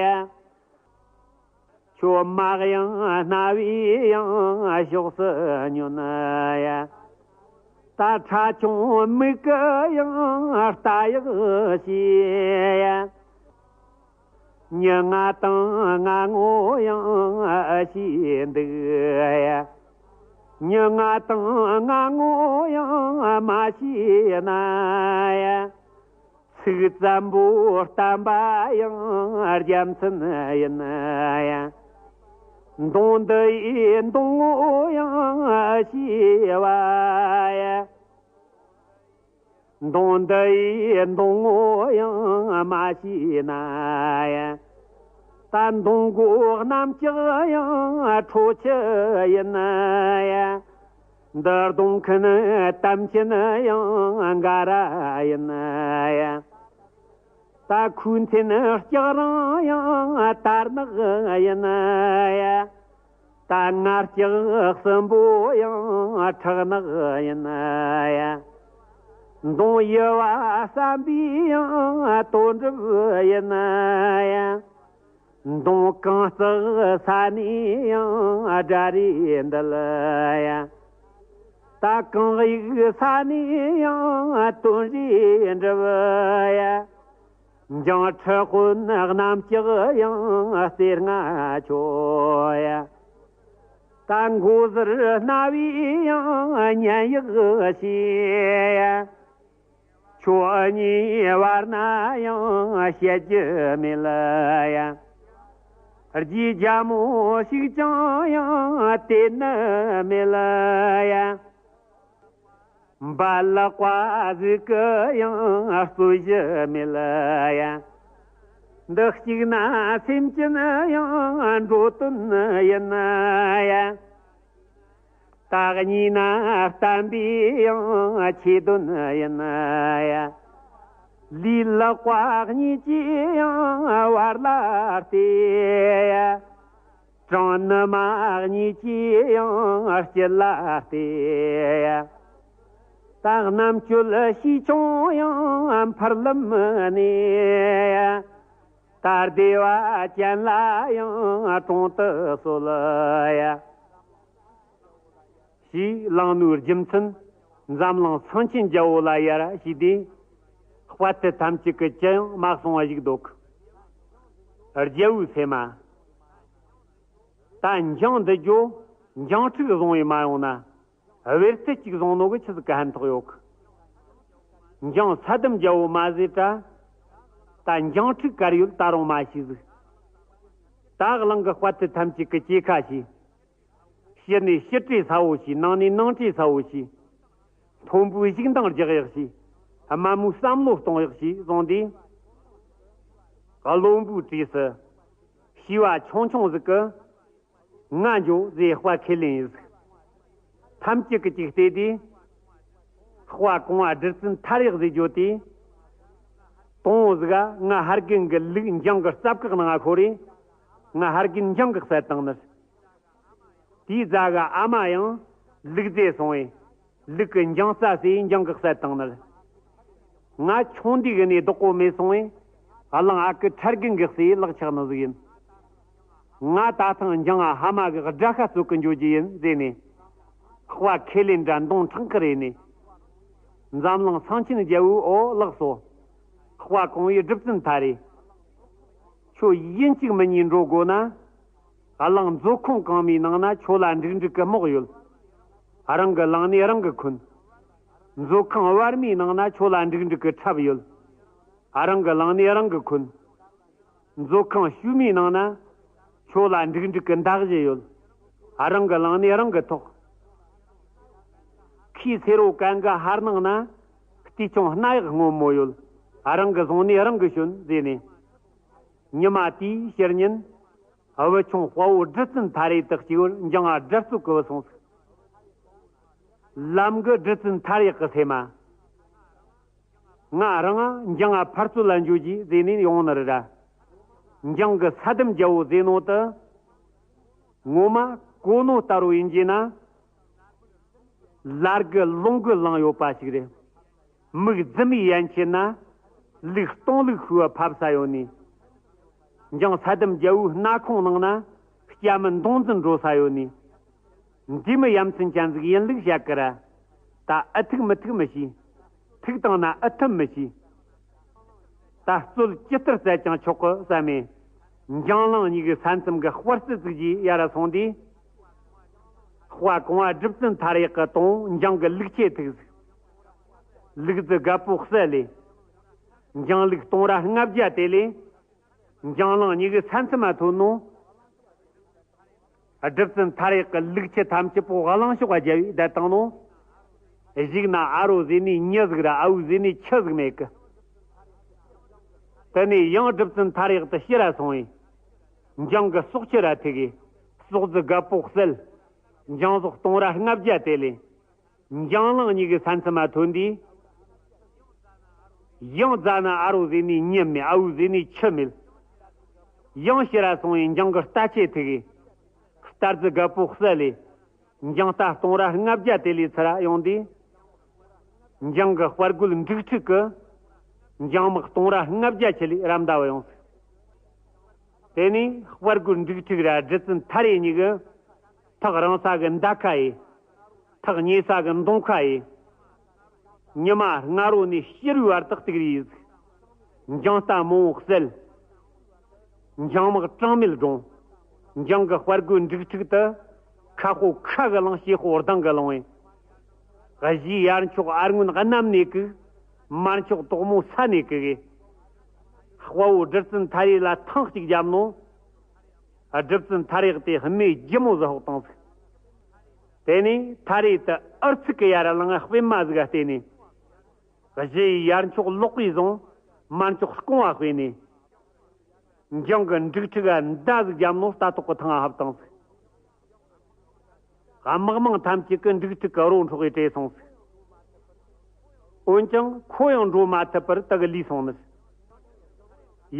ཡ། ཁྱོད་དམག་ཡང་སྣ་བའི་ཡང་ཕྱོགས་སུ་ཉོན་ཡ། ད་ཁྲ་ཆུང་མིག་གི་ཡང་ལྟ་ཡག་བྱས་ཡ། མྱི་ང་དང་ང་ངོ་ཡང་ཨ་ཤེས་འདུག་ཡ། མྱི་ང་དང་ང་ངོ་ཡང་མ་ཤེས་ན་ཡ། ཚིག་ཙམ་པོ་བསྟན་པ་ཡང་རྒྱལ་མཚན་ཡིན་ཡ། མདུང་འདི་ཡི་མདུང་ངོ་ཡང་ཤེས་པ་ཡ། མདུང་འདི་ཡི་མདུང་ངོ་ཡང་མ་ཤེས་ན་ཡ། ད་མདུང་མགོ་གནམ་ལྕགས་ཡང་ཁྲོ་ཆུ་ཡིན་ཡ། འདི་གདོང་མཁན་གཏམ་ཆེན་ཡང་འགའ་ར་ཡིན་ཡ། ད་ཁོའི་མཚན་ལྕགས་རིང་ཡང་དར་ནག་ཡིན་ཡ། ད་ང་ལྕགས་གསུམ་པོ་ཡང་ཁྲག་ནག་ཡིན་ཡ། མདུང་ཡུ་བ་བསམ་པའི་ཡང་དོན་གྲུབ་ཡིན་ཡ། མདུང་རྐང་བརྩེགས་ས་ནས་ཡང་དགྲ་རེད་འདུལ་ཡ། ད་རྐང་གཡུག་ས་ནས་ཡང་དོན་རེ་འགྲུབ་ཡ། འགྱང་ཁྲི་དཔོན་གནམ་ལྕགས་ཡང་རྩེ་ལྔ་ཁྱོད་ཡ། ད་མགོ་ཟུར་སྣ་བའི་ཡང་སྙན་ཡག་བྱས་ཡ། ཁྱོད་གཉིས་བར་ན་ཡང་བཤད་རྒྱུ་མེད་ལ་ཡ། རྗེས་རྒྱ་མོ་ཞིག་ཀྱང་ཡང་དེད་ནི་མེད་ལ་ཡ། འབའ་ལག་པ་ཟིག་གི་ཡང་རྩོད་གཞི་མེད་ལ་ཡ། འདི་གཅིག་ན་སེམས་ཅན་ཡང་འགྲོ་དོན་ཡིན་ཡ། ད་གཉིས་ན་བསྟན་པའི་ཡང་ཆེད་དོན་ཡིན་ཡ། ལུས་ལག་པ་གཉིས་ཀྱིས་ཡང་བར་ལ་བལྟས། བྲང་ནུ་མ་གཉིས་ཀྱིས་ཡང་དཀྱིལ་ལ་བལྟས། ད་རྣམ་དཔྱོད་ཤེས་ཆུང་ཡང་འཕར་ལམ་ནས། ད་བདེ་བ་ཅན་ལ་ཡང་དྲུང་དུ་གསོལ་ཡ། ཞེས་གླེང་ནོའི་རྒྱུ་མཚན། འཛམ་གླིང་སེང་ཆེན་རྒྱལ་པོ་ལ་ཡར་ཞུས་ཏེ། དཔལ་དུ་ཐམས་ཅད་ཀྱི་ཅི་ཡང་མ་གསུང་བ་ཞིག་འདུག་རྒྱལ་པོའི་སེམས་མ། ད་འགྱིང་འདི་རྒྱུ་འགྱིང་ཕྲུག་བཟུང་བས་མ་ཡོང་ན། བེར་ཐི་གཅིག་བཟུང་ནོ་གི་ཆི་ཟིག་གི་ཕན་ཐོགས་ཡོད་གི་འགྱིང་ས་དམ་རྒྱལ་པོ་མ་ཟེར་དྲ། ད་འགྱིང་ཕྲུག་གར་ཡོད་ད་རུང་མ་ཤེས་ཟིག་ད་གླིང་གི་དཔལ་དུ་ཐམས་ཅད་ཀྱི་སྐྱེ་ཁ་ཤེས། ཕྱི་ནས་ཕྱི་བྲེལ་ཚ་བོ་ཤེས། ནང་ནས་ནང་བྲེལ་ཚ་བོ་ཤེས། མཐོན་པོའི་གཞུག་མདངས་རྒྱག་ཡག་ཤེས། དམའ་མོའི་བསམ་བློ་གཏོང་ཡག་ཤེས་བཟུང་སྟེ། བློན་པོའི་གྲས་སུ། ཤེས་པ་ཆུང་ཆུང་ཟིག་གི་ང་འགྱོ་ཟེར་དཔའ་ཁས་ལེན་ཡིན་ཟིག་ཐམས་ཅད་ཀྱི་ཅིག་བལྟས་ཏེ། དཔའ་གོང་བ་སྦྲུལ་རྩི་མཐའ་ཡས་ཟེར་རྒྱུ་དེ། དང་པོ་ཟིག་ག་ང་ཧར་རྒན་གི་ལུག་འགྱིང་གི་རྩབ་བཀག་ནང་ང་ཁོ་རེ། ང་ཧར་རྒན་འགྱིང་གི་བསད་བཏང་ནི། དེའི་རྗེས་ག་ཨ་མ་ཡང་ལུག་རྫས་སོང་བས། ལུག་གི་འགྱིང་རྩ་ཟོས་འགྱིང་གི་བསད་བཏང་ནི། ང་ཆུང་དུས་གི་ནས་བདག་པོ་མེད་སོང་བས། གླང་ཨ་ཁུ་ཁྲ་རྒན་གིས་ཟོས་ལག་ཆགས་ནི་ཟིག་ཡིན། ང་ད་ཐེངས་འགྱིང་ང་ཕ་མ་གི་དགྲ་ཤ་གསོད་གི་འགྱོ་རྒྱུ་ཡིན་ཟེར་ནས། དཔའ་ཁས་ལེན་དྲ་མདུང་ཕྲེང་ཁུར་རེ་ནས། འཛམ་གླིང་སེང་ཆེན་རྒྱལ་པོའི་འོ་ལགས་སོ། དཔའ་གོང་བའི་སྒྲུབ་བརྩོན་མཐའ་རེ། ཁྱོད་ཡིན་གཅིག་མིན་གཉིས་འགྲོ་དགོས་ན། གླིང་མཛོད་ཁང་གང་མིའི་ནང་ན་ཁྱོད་ལ་འབྲུག་འབྲུག་གི་རྨོག་ཡོད། རང་གི་གླིང་ནས་རང་གི་འཁོན། མཛོད་ཁང་བར་མིའི་ནང་ན་ཁྱོད་ལ་འབྲུག་འབྲུག་གི་ཁྲབ་ཡོད། རང་གི་གླིང་ནས་རང་གི་འཁོན། མཛོད་ཁང་ཕྱུག་མོའི་ནང་ན། ཁྱོད་ལ་འབྲུག་འབྲུག་གི་མདའ་གཞུ་ཡོད། རང་གི་གླིང་ནས་རང་གི་ཐོག་ཁོའི་སེར་བོ་གན་གི་ཧར་ནང་ན། རྟེའུ་ཆུང་སྣ་ཡག་སྔོན་མོ་ཡོད། རང་གི་བཟུང་ནས་རང་གི་ཞོན་ཟེར་ནས། ཉི་མ་དེའི་ཕྱི་ཉིན། བུ་ཆུང་དཔའ་བོ་སྦྲུལ་རྩི་མཐའ་ཡས་དག་གཅིག་བར་འགྱིང་ང་དགྲ་བཙོག་གི་བུད་སོང་ཟིག་ལམ་གི་སྦྲུལ་རྩི་མཐའ་ཡས་ཀྱི་སེམས་མ། ང་རང་ང་འགྱིང་ང་ཕར་ཚུར་ལ་འགྱོ་རྒྱུ་ཟེར་ནས་ཡོང་ནི་རེད་ར། འགྱིང་གི་ས་དམ་རྒྱལ་པོ་ཟེར་ནོ་དེ། ངོ་མ་གོ་ནོ་ལྟ་བུ་ཡིན་རྒྱུ་ན། ལར་གི་ལུང་གི་ལངས་ཡོད་པ་ཞིག་རེད། མིག་རྫི་མའི་ཡན་ཆད་ན། ལུག་སྟོང་ལུག་ཤུ་བ་ཕབ་ས་ཡོད་ནི། འགྱིང་ས་དམ་རྒྱལ་པོའི་སྣ་ཁུང་ནང་ན། སྐྱ་མི་མདུང་འཛིན་འགྲོ་ས་ཡོད་ནི། འདི་མི་ཡ་མཚན་ཅན་ཟིག་ཡིན་ལུགས་བཤད་ཀི་ར། ད་ཨི་ཐུག་མི་ཐུག་མི་ཤེས། ཐུག་བཏང་ན་ཨི་ཐུབ་མི་ཤེས། ད་རྩོད་ཇི་ལྟར་བཙལ་ཀྱང་ཆོག་གི་བསམ་མེ། འགྱིང་གླིང་གཉིས་ཀྱི་ས་མཚམས་ཀྱི་དཔར་རྩི་བཙུགས་རྗེས་ཡར་སོང་དུས། དཔའ་གོང་བ་སྒྲུབ་བརྩོན་མཐའ་ཡས་ཀྱི་དང་འགྱིང་གི་ལུག་ཁྱུ་ཐུག་ཟིག་ལུག་རྫི་རྒད་པོ་གསལ་ལས། འགྱིང་ལུག་སྟོང་ར་ལྔ་བརྒྱ་དེ་ལས། འགྱིང་གླིང་གཉིས་ཀྱི་ས་མཚམས་མ་ཐོན་ནོ། སྒྲུབ་བརྩོན་མཐའ་ཡས་ཀྱི་ལུག་ཁྱུ་ཐམས་ཅད་པོ་གླིང་ཕྱོགས་རྒྱལ་བོས་བསྡད་བཏང་ནོ། གཞུག་ན་ཨ་རོ་ཟེར་ནི་མྱི་ཟིག་ར་ཨ་བུ་ཟེར་ནི་ཁྱི་ཟིག་མེད་གི་དེ་ནས་ཡང་སྒྲུབ་བརྩོན་མཐའ་ཡས་དེ་ཕྱིར་ར་སོང་བས། འགྱིང་གི་སྲོག་ཁྱུ་ར་ཐུག་གི་སྲོག་རྫི་རྒད་པོ་གསལ། འགྱིང་ཟོག་སྟོང་ར་ལྔ་བརྒྱ་དེ་ལས། འགྱིང་གླིང་གཉིས་ཀྱི་ས་མཚམས་མ་ཐོན་དུས། ཡང་རྫ་ན་ཨ་རོ་ཟེར་ནི་མྱི་མེད། ཨ་བུ་ཟེར་ནི་ཁྱི་མེད། ཡང་ཕྱིར་ར་སོང་བས་འགྱིང་གི་རྟ་ཁྱུ་ཐུག་གི་རྟ་རྫི་རྒད་པོ་གསལ་ལས། འགྱིང་རྟ་སྟོང་ར་ལྔ་བརྒྱ་དེ་ལས་ཚུར་ར་ཡོང་དུས། འགྱིང་གི་དཔའ་རྒོད་འབྲུག་ཕྲུག་གིས། འགྱིང་དམག་སྟོང་ར་ལྔ་བརྒྱ་ཁྱུ་ལས་ར་མདའ་བ་ཡོང་ཟིག་དེ་ནས་དཔའ་རྒོད་འབྲུག་ཕྲུག་ར་སྦྲུལ་རྩི་མཐའ་ཡས་གཉིས་ཀྱིས། ཐག་རིང་ས་གི་མདའ་ཁ་ཡས། ཐག་ཉེ་ས་གི་མདུང་ཁ་ཡས། ཉི་མ་སྔ་རོ་ནས་ཕྱི་རུའི་བར་དག་ཏིག་རིས། འགྱིང་རྟ་མང་བོ་གསལ། འགྱིང་དམག་གྲངས་མེད་བསྒྲོངས། འགྱིང་གི་དཔའ་རྒོད་འབྲུག་ཕྲུག་དེ། ཁ་ཕོ་ཁ་གིས་བླངས་ཕྱི་ཕོ་གདང་གིས་བླངས་བས། གཞིའི་ཡར་ཕྱོགས་ཨར་སྔོན་གནམ་ནས་བཀུག་མར་ཕྱོགས་དོག་མོ་ས་ནས་བཀུག་གི་དཔའ་བོ་སྦྲུལ་རྩི་མཐའ་ཡས་ལ་ཐེངས་གཅིག་བརྒྱབ་ནོ། སྒྲུབ་བརྩོན་མཐའ་ཡས་དེ་སྨད་རྒྱལ་མོ་ཟིག་ཕོག་བཏང་ཟིག་དེ་ནས་མཐའ་ཡས་དེ་ཨར་ཚིག་གི་ཡར་ལངས་པད་མ་ཟིག་ག་བལྟས་ནས། གཞི་ཡི་ཡར་ཕྱོགས་ལོག་པའི་བཟུང་མར་ཕྱོགས་རྐང་བ་དཔེ་ནས། འགྱིང་གི་འབྲུག་ཕྲུག་ག་མདའ་ཟིག་བརྒྱབ་ནོ་རྟ་ཐོག་གི་ཐང་ང་ཕབ་བཏང་ཟིག་དམག་དམངས་ཐམས་ཅད་ཀྱིས་འབྲུག་ཕྲུག་གི་རོ་འཕྲོག་གིས་བྲོས་སོང་ཟིག་འོན་ཀྱང་ཁོ་ཡང་འགྲོ་མ་ཐུབ་པར་དག་ལུས་སོང་ནི།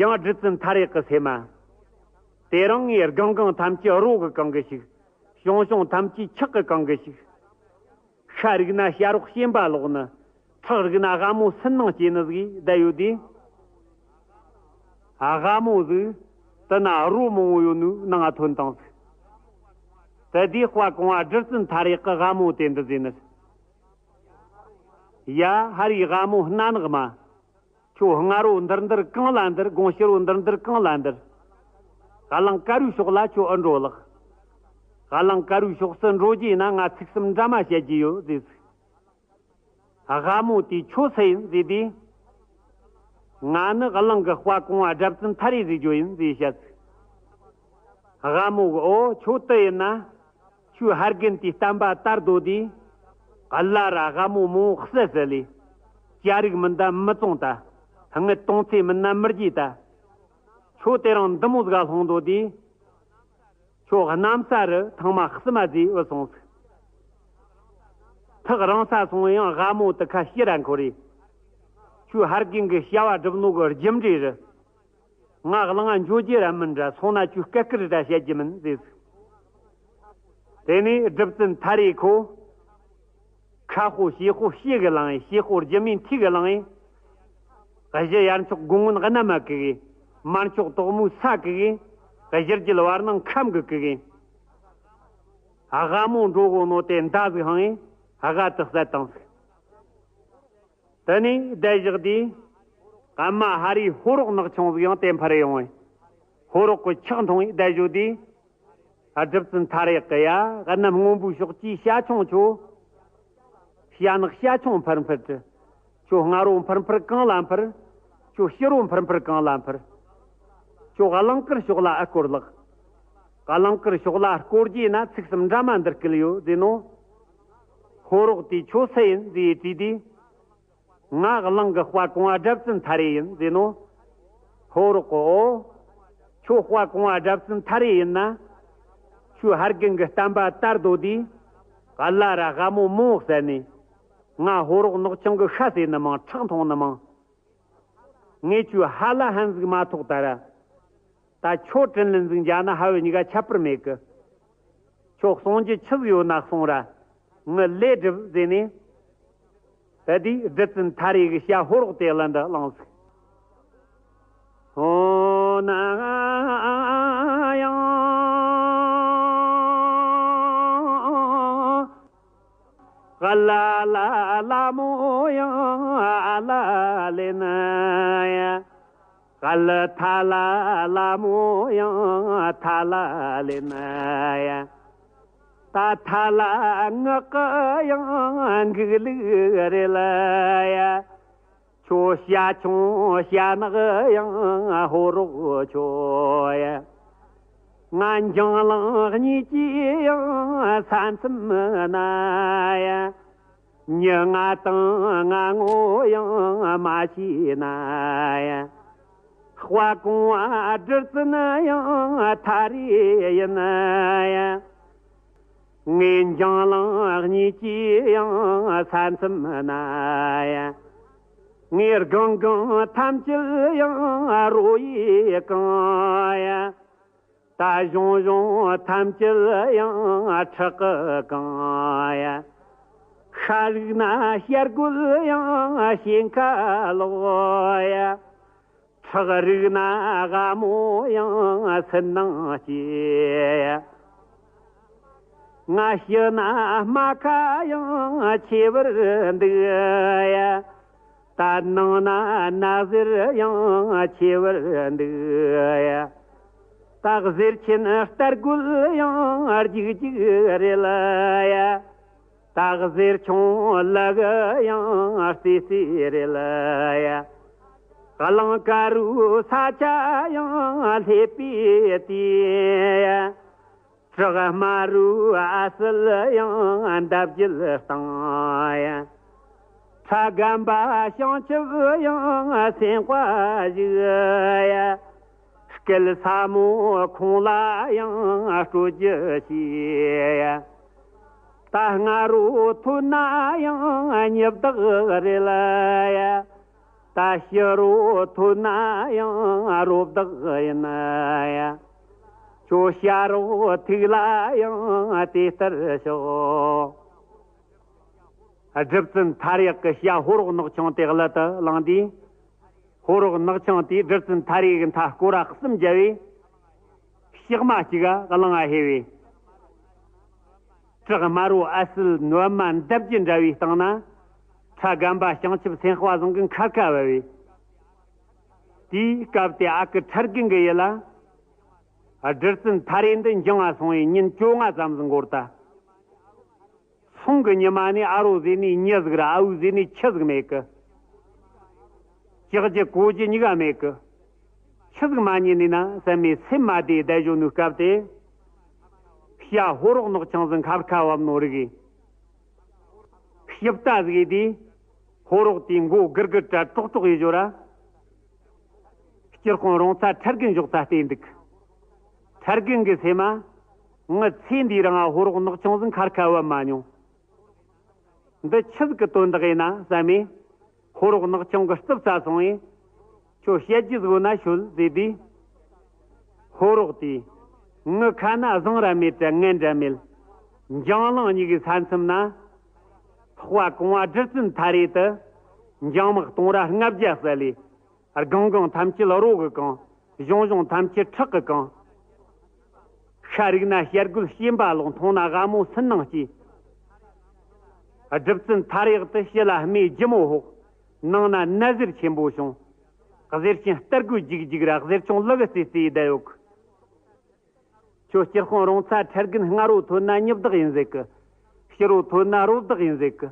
ཡང་བྲུ་བཙན་ཐར་ཡག་གི་སེམས་མ། དེ་རིང་ངས་སྒང་སྒང་ཐམས་ཅད་རོ་གིས་གང་གི་ཞིག་བྱུང་བྱུང་ཐམས་ཅད་ཆག་གིས་གང་གི་ཞིག་ཤ་རིག་ན་བྱ་རོག་གཤན་པ་ལོག་ནི། ཁྲག་རིག་ན་སྒ་མོ་སུན་སྣང་སྐྱེ་ནི་ཟིག་བསྡད་ཡོད་དུས། སྒ་མོ་ཟིག་དེ་ན་རོ་མང་བོ་ཡོད་ནོའི་ནང་ང་ཐོན་བཏང་ཟིག་དེ་དུས་དཔའ་གོང་བ་བྲུ་བཙན་ཐར་ཡག་གིས་སྒ་མོ་དེ་འདི་ཟེར་ནི། ཡ་ཧ་རིའི་སྒ་མོ་སྣ་ནག་མ། ཁྱོད་སྔ་རོ་འདིར་འདིར་གང་ལ་འདིར། དགོང་ཕྱི་རོ་འདིར་འདིར་གང་ལ་འདིར། གླང་དཀར་བོའི་ཕྱོགས་ལ་ཁྱོད་ཨེ་འགྲོ་ལགས། གླང་དཀར་བོའི་ཕྱོགས་སུ་འགྲོ་རྒྱུ་ཡིན་ན་ང་ཚིག་གསུམ་འདྲ་མ་བཤད་རྒྱུ་ཡོད་ཟེར་ཟིག་སྒ་མོ་དེས་ཁྱོད་སུ་ཡིན་ཟེར་དུས། ང་ནི་གླང་གི་དཔའ་གོང་བ་སྒྲ་བཙུན་ཐར་རེ་ཟེར་རྒྱུ་ཡིན་ཟེར་བཤད་ཟིག་སྒ་མོ་གིས་ཨོ་ཁྱོད་དེ་ཡིན་ན། ཁྱོའི་ཕ་རྒན་དེའི་བསྟན་པ་དར་དོ་དུས། གླ་ར་སྒ་མོ་མང་བོ་བསད་ཟེར་ལས། སྐྱ་རིགས་མིན་ད་མི་བཙོང་ད། དངུལ་དོང་ཚེ་མིན་ན་མི་རྒྱས་ད། ཁྱོད་དེ་རིང་འདི་མོ་ཟིག་ལྷུང་དོ་དུས། ཁྱོད་གནམ་ས་རུ་ཐང་མ་བསུ་མ་ཟིག་བུད་སོང་ཟིག་ཐག་རིང་ས་སོང་ཡང་སྒ་མོ་དེ་ཁ་ཕྱིར་ར་འཁོར་རེ། ཁྱོའི་ཕ་རྒན་གི་བྱ་བ་སྒྲུབ་ནོ་གི་རྒྱུ་འབྲས་རེད། ང་གླང་ང་འགྱོ་རྒྱུ་ར་མིན་འདྲ། སོང་ན་ཁྱོའི་སྐད་སྐུར་ར་བཤད་རྒྱུ་མིན་ཟེར་ཟིག་དེ་ནས་སྒྲུབ་བཙུན་ཐར་རེ་ཁོ། ཁ་དཔོ་བྱེད་དཔོ་ཕྱི་གི་གླང་ཡིན། བྱེད་དཔོ་རྒྱུ་མའི་མཐའི་གི་གླང་ཡིན། གཞི་ཡར་མཆོག་དགུང་སྔོན་གནམ་མ་གི་གི། མར་མཆོག་དོག་མོའི་ས་གི་གི། གཞི་རྒྱུད་བར་སྣང་ཁམས་གི་གི་གི། སྒ་མོ་འགྲོ་གོ་ནོ་དེ་མདའ་ཟིག་འཕངས་ཡིན། སྒ་དེ་བསད་བཏང་ཟིག་དེ་ནས་བསྡད་བཞག་དུས། ཨ་མ་ཧ་རིའི་ཕོ་རོག་ནག་ཆུང་ཟིག་ཡང་དེ་འཕུར་ཡོང་བས། ཕོ་རོག་གི་ཁྲག་འཐུང་བས་བསྡད་བཞག་དུས། སྒྲུབ་བཙུན་ཐར་ཡག་གིས་ཡ་གནམ་སྔོན་པོའི་ཕྱོགས་ཀྱི་བྱ་ཁྱུང་ཁྱོད། བྱ་ནག་བྱ་ཁྱུང་འཕུར་འཕུར་དྲི། ཁྱོད་སྔ་རོ་འཕུར་འཕུར་གང་ལ་འཕུར། ཁྱོད་ཕྱི་རོ་འཕུར་འཕུར་གང་ལ་འཕུར། ཁྱོད་གླང་དཀར་ཕྱོགས་ལ་ཨེ་སྐོར་ལགས། གླང་དཀར་ཕྱོགས་ལ་སྐོར་རྒྱུ་ན་ཚིག་གསུམ་འདྲ་མ་འདི་སྐུལ་ཡོད་ཟེར་ནོ། ཕོ་རོག་དེས་ཁྱོད་སུ་ཡིན་ཟེར་དྲིས་དུས། ང་གླང་གི་དཔའ་གོང་བ་སྒྲ་བཙུན་ཐར་རེ་ཡིན་ཟེར་ནོ། ཕོ་རོག་གིས་ཨོ། ཁྱོད་དཔའ་གོང་བ་སྒྲ་བཙུན་ཐར་རེ་ཡིན་ན། ཁྱོའི་ཕ་རྒན་གི་བསྟན་པ་དར་དོ་དུས། གླ་ར་སྒ་མོ་མང་བོ་བསད་ནས། ང་ཕོ་རོག་ནག་ཆུང་གི་ཤ་ཟོས་ནི་མང་། ཁྲག་འཐུང་ནི་མང་། ངས་ཁྱོའི་ཕ་ལ་ཕན་ཟིག་མ་ཐོགས་ད་ར། ད་ཁྱོད་དྲིན་ལན་ཟིག་འཇལ་ན་ཕ་བུ་གཉིས་ཀ་ཁྱད་པར་མེད་གི། ཁྱོད་གསུང་རྒྱུ་ཆི་ཟིག་ཡོད་ན་གསུང་ར། ངས་ལས་སྒྲུབ་ཟེར་ནས། དེ་དུས་སྒྲུབ་བཙུན་ཐར་རེ་གིས་བྱ་ཕོ་རོག་དེ་གླུ་འདི་བླངས་ཟིག་ཨོ་ན་ཡང་། གླ་ལ་ལ་མོ་ཡང་ཨ་ལ་ལེ་ན་ཡ། གླ་ཐ་ལ་ལ་མོ་ཡང་ཐ་ལ་ལེ་ན་ཡ། ད་ཐ་ལ་ངག་གི་ཡང་འགུག་ལུགས་རེད་ལ་ཡ། ཁྱོད་བྱ་ཁྱུང་བྱ་ནག་ཡང་ཕོ་རོག་ཁྱོད་ཡ། ང་འཇང་གླང་གཉིས་ཀྱི་ཡང་ས་མཚམས་ན་ཡ། མྱི་ང་དང་ང་ངོ་ཡང་མ་ཤེས་ན་ཡ། དཔའ་གོང་བ་སྒྲུབ་བཙུན་ཡང་ཐར་རེ་ཡིན་ན་ཡ། ངས་འཇང་གླང་གཉིས་ཀྱི་ཡང་ས་མཚམས་ན་ཡ། ངས་སྒང་སྒང་ཐམས་ཅད་ཡང་རོ་ཡིས་གང་ཡ། ད་གཞུང་གཞུང་ཐམས་ཅད་ཡང་ཁྲག་གིས་གང་ཡ། ཤ་རིག་ན་བྱ་རྒོད་ཡང་ཞིང་ཁ་ལོག་ཡ། ཁྲག་རིག་ན་སྒ་མོ་ཡང་སུན་སྣང་སྐྱེ་ཡ། ང་ཕྱི་ན་རྨ་ཁ་ཡང་ཆེ་བར་འདུག་ཡ། ད་ནང་ན་ན་ཟེར་ཡང་ཆེ་བར་འདུག་ཡ། ད་གཟེར་ཆེན་རྟ་རྒོད་ཡང་རྒྱུག་རྒྱུག་རེད་ལ་ཡ། ད་གཟེར་ཆུང་ལུ་གུ་ཡང་རྩེ་རྩེ་རེད་ལ་ཡ། གླང་དཀར་རུ་ས་ཆ་ཡང་སླེབས་པའི་དུས་ཡ། བྲག་དམར་རུ་ཨ་སལ་ཡང་འདབ་བརྒྱད་བཏང་ཡ། ཁྲ་སྒམ་པ་བྱང་ཆུབ་ཡང་སེམས་དཔའ་བཞུགས་ཡ། སྐལ་ཚ་མོ་ཁོང་ལ་ཡང་སྤྲོད་རྒྱུ་བྱས་ཡ། ད་སྔ་རོ་ཐོན་ན་ཡང་མྱི་བདག་རེད་ལ་ཡ། ད་ཕྱི་རོ་ཐོན་ན་ཡང་རོ་བདག་ཡིན་ཡ། ཁྱོད་བྱ་རོག་ཐུག་ལ་ཡང་དེ་ལྟར་ཤོག། སྒྲུབ་བརྩོན་མཐའ་ཡས་ཀྱི་བྱ་ཕོ་རོག་ནག་ཆུང་དེ་གླུད་དུ་བླངས་དུས། ཕོ་རོག་ནག་ཆུང་དེས་སྒྲུབ་བརྩོན་མཐའ་ཡས་ཀྱི་མཐའ་སྐོར་ར་གསུམ་བརྒྱབ་པས། ལྕགས་མ་གཅིག་ག་གླང་ང་ཧེ་བས། བྲག་དམར་བོ་ཨ་སིལ་ནུ་མ་འདབ་རྒྱུད་འདྲ་བའི་སྟེང་ན། ཁྲ་རྒན་པ་བྱང་ཆུབ་སེམས་དཔའ་ཟིང་གི་མཁར་ཁ་བབས་པས། དེའི་སྐབས་དེ་ཨ་ཁུ་ཁྲ་རྒན་གྱི་ཡིད་ལ། སྒྲུབ་བརྩོན་མཐའ་ཡས་འདི་འགྱིང་ང་སོང་བས་ཉིན་བཅོ་ལྔ་ཙམ་ཟིག་འགོར་ད། སོང་གི་ཉི་མ་ནས་ཨ་རོ་ཟེར་ནས་མྱི་ཟིག་ར་ཨ་འུ་ཟེར་ནས་ཁྱི་ཟིག་མེད་གི། ཅག་རྒྱུ་གོ་རྒྱུ་གཉིས་ཀ་མེད་གི། ཆི་ཟིག་མ་ཉན་ནས་ན་བསམ་མས་སེམས་མ་བདེ་བསྡད་བཞོན་ནུས་སྐབས་དེ། བྱ་ཕོ་རོག་ནག་ཆུང་ཟིག་མཁར་ཁ་བབས་ནོ་རིག་གི། ཞིབ་ལྟ་ཟིག་དེས། ཕོ་རོག་དེའི་མགོ་སྒུར་སྒུར་དྲ་ཀྲོག་ཀྲོག་ཡེ་བཞོ་ར། སྤྱིར་ཁོང་རོང་ཚ་ཁྲ་རྒན་ཞོག་ཚ་བལྟས་འདུག། ཁྲ་རྒན་གྱི་སེམས་མ། ངི་ཚེ་འདིའི་རིང་ང་ཕོ་རོག་ནག་ཆུང་ཟིག་མཁར་ཁ་བབས་མ་མྱོང་། འདི་ཆི་ཟིག་གི་དོན་དག་ཡིན་ན་བསམ་མས། ཕོ་རོག་ནག་ཆུང་གི་རྩིབ་ཚ་སོང་བས། ཁྱོད་བཤད་རྒྱུ་ཟིག་ཡོད་ན་ཤོད་ཟེར་དུས། ཕོ་རོག་དེས། ངི་ཁ་ན་བཟང་ར་མེད་དྲ་ངན་འདྲ་མེད། འགྱིང་གླིང་གཉིས་ཀྱི་ས་མཚམས་ན། དཔའ་གོང་བ་སྒྲུབ་བརྩོན་མཐའ་ཡས་དེ། འགྱིང་དམག་སྟོང་ར་ལྔ་བརྒྱ་བསད་ལས། སྒང་སྒང་ཐམས་ཅད་རོ་གིས་གང་། གཞོང་གཞོང་ཐམས་ཅད་ཁྲག་གིས་གང་། ཤ་རིག་ན་བྱ་རྒོད་གཤན་པ་ལོག། མཐོང་ན་རྒད་མོ་སུན་སྣང་སྐྱེ། སྒྲུབ་བརྩོན་མཐའ་ཡས་དེ་ཕྱི་ལ་རྨོས་ལྗིད་མོ་ཕོག། ནང་ན་ན་ཟེར་ཆེན་པོ་བྱུང་། གཟེར་ཆེན་སྟར་གོས་རྒྱུག་རྒྱུག་ར་གཟེར་ཆུང་ལུ་གུ་རྩེ་རྩེ་བསྡད་ཡོད་གི། ཁྱོད་སྤྱིར་ཁོང་རོང་ཚ་ཁྲ་རྒན་སྔ་རོ་ཐོན་ན་མྱི་བདག་ཡིན་ཟེར་གི། ཕྱི་རོ་ཐོན་ན་རོ་བདག་ཡིན་ཟེར་གི།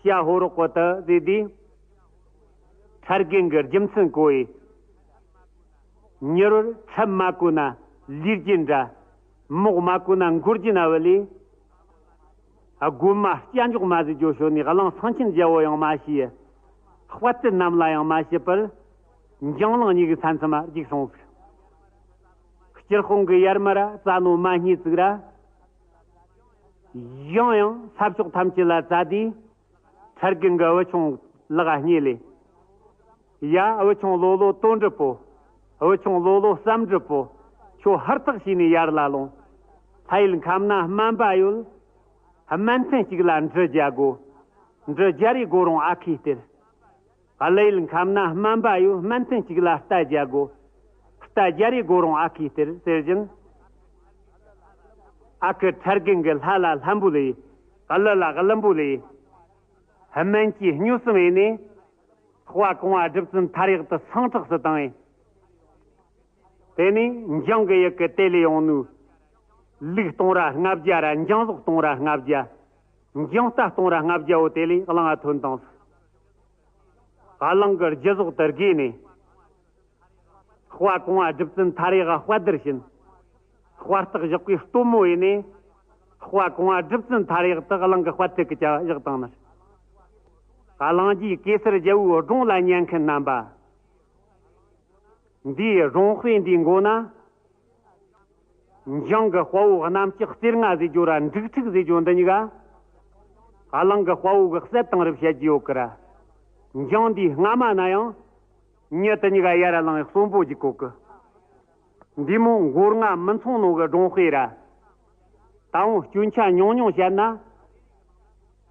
བྱ་ཕོ་རོག་གོ་དེ་ཟེར་དུས། ཁྲ་རྒན་གྱི་རྒྱུ་མཚན་གོ་ཡི། མྱི་རོར་ཁྲབ་མ་གོན་ན་ལུས་རྒྱུ་འདྲ། མོག་མ་གོན་ན་མགོ་རྒྱུ་ན་བུ་ལས། སྒོ་མ་སྐྱ་འཇོག་མ་ཟིག་ཇོ་ཤོད་ནས་གླང་སེང་ཆེན་རྒྱལ་བོ་ཡང་མ་ཤེས། དཔའ་རྟུལ་རྣམས་ལ་ཡང་མ་ཤེས་པར། འགྱིང་གླིང་གཉིས་ཀྱི་ས་མཚམས་མ་རྒྱུགས་སོང་ཟིག། སྤྱིར་ཁོང་གི་ཡར་མར་རྩ་ནོ་མ་སྙེད་ཟིག་ར། ཡང་ཡང་ས་ཕྱོགས་ཐམས་ཅད་ལ་བཙའ་དུས། ཁྲ་རྒན་གྱི་བུ་ཆུང་ལག་ག་སྙེ་ལས། ཡ། བུ་ཆུང་ལོ་ལོ་དོན་གྲུབ་པོ། བུ་ཆུང་ལོ་ལོ་བསམ་གྲུབ་པོ། ཁྱོད་ཧུར་ཐག་བྱས་ནས་ཡར་ལ་ལོངས། ལྷ་ཡུལ་ཁམས་ན་སྨན་པ་ཡོད། སྨན་ཐུན་གཅིག་ལ་འབྲུ་བརྒྱ་དགོས། འབྲུ་བརྒྱ་རེ་དགོས་རུང་ཨ་ཁུའི་སྟེར། ཀླུ་ཡུལ་ཁམས་ན་སྨན་པ་ཡོད། སྨན་ཐུན་གཅིག་ལ་རྟ་བརྒྱ་དགོས། རྟ་བརྒྱ་རེ་དགོས་རུང་ཨ་ཁུའི་སྟེར་ཟེར་བཞིན། ཨ་ཁུ་ཁྲ་རྒན་གྱིས་ལྷ་ལ་ལྷ་འབོད་ལས། ཀླུ་ལ་ཀླུ་འབོད་ལས། སྨན་གྱིས་སྨྱོ་སུམ་ཡིན་ནས། དཔའ་གོང་བ་སྒྲུབ་བརྩོན་མཐའ་ཡས་དེ་སངས་དྲགས་སུ་བཏང་བས། དེ་ནས་འགྱིང་གི་ཡུལ་གྱི་དེད་ལས་ཡོང་ནོ། ལུག་སྟོང་ར་ལྔ་བརྒྱ་ར་འགྱིང་ཟོག་སྟོང་ར་ལྔ་བརྒྱ། འགྱིང་རྟ་སྟོང་ར་ལྔ་བརྒྱ་བོ་དེད་ལས་གླང་ང་ཐོན་བཏང་ཟིག། གླང་གི་རྒྱུ་ཟོག་དེ་བརྒལ་ནས། དཔའ་གོང་བ་སྒྲུབ་བརྩོན་མཐའ་ཡས་དཔའ་དར་བྱིན། དཔའ་རྟགས་བཞག་པའི་སྟོན་མོ་ཡིན་ནས། དཔའ་གོང་བ་སྒྲུབ་བརྩོན་མཐའ་ཡས་དེ་གླང་གི་དཔའ་ཐུལ་གྱི་བྱ་བཞག་བཏང་ནི། གླང་རྗེས་གེ་སར་རྒྱལ་བོའི་སྒྲུང་ལ་ཉན་མཁན་རྣམ་པ། འདིའི་སྒྲུང་དཔེ་འདིའི་མགོ་ན། འགྱིང་གི་དཔའ་བོ་གནམ་ལྕགས་རྩེ་ལྔ་ཟེར་རྒྱུ་ར་འབྲུག་ཕྲུག་ཟེར་རྒྱུ་འདི་གཉིས་ཀ། གླང་གི་དཔའ་བོ་གིས་བསད་བཏང་རབས་བཤད་རྒྱུ་ཡོད་ཀི་ར། འགྱིང་འདིའི་རྔ་མ་ན་ཡང་། མྱི་དེ་གཉིས་ཀ་ཡར་ལངས་གསོན་པོ་རྒྱུག་གོ་གི། འདི་མོ་མགོ་རྔ་མི་མཚུངས་ནོ་གི་སྒྲུང་དཔེ་ར། ད་འོང་སྐྱོན་ཆ་ཉུང་ཉུང་བཤད་ན།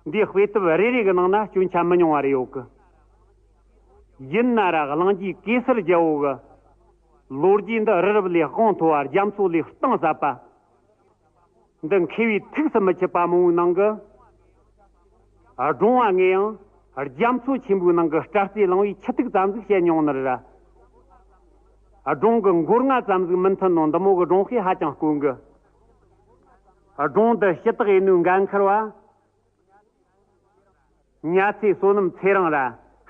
འདིའི་དཔེ་དེབ་རེ་རེ་གི་ནང་ན་སྐྱོན་ཆ་མི་ཉུང་བ་རེ་ཡོད་གི། ཡིན་ན་ར་གླང་རྗེས་གེ་སར་རྒྱལ་བོ་གི་ལོ་རྒྱུས་འདི་རི་རབ་ལས་དབང་མཐོ་བ་རྒྱ་མཚོ་ལས་གཏིང་ཟབ་པ། འདི་མཁས་པའི་ཐུགས་སུ་མི་ཆུད་པ་མང་བོའི་ནང་གི། སྒྲུང་བ་ངས་ཡང་རྒྱ་མཚོ་ཆེན་པོའི་ནང་གི་སྐྲ་རྩེ་ལང་བའི་ཆུ་ཐིགས་ཙམ་ཟིག་བཤད་མྱོང་ནི་རེད་ར། སྒྲུང་གི་མགོ་རྔ་ཙམ་ཟིག་མི་མཐུན་ནོ་འདི་མོ་གི་སྒྲུང་དཔེ་ཧ་ཅང་དཀོན་གི། སྒྲུང་འདི་ཞུ་དག་ཡིན་ནོའི་འགན་འཁུར་བ། ཉ་ཚེ་བསོད་ནམས་ཚེ་རིང་ར།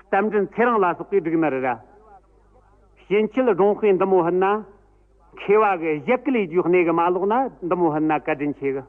རྟ་མགྲིན་ཚེ་རིང་ལ་སོགས་པས་བསྒྲིགས་ནི་རེད་ར། ཕྱིན་ཆད་སྒྲུང་དཔེ་འདི་མོ་ཕུད་ན། མཁས་པ་གི་ཞལ་སྐུ་ལས་རྒྱུའི་གནས་གི་མ་ལོག་ན་འདི་མོ་ཕུད་ན་བཀའ་དྲིན་ཆེ་གི།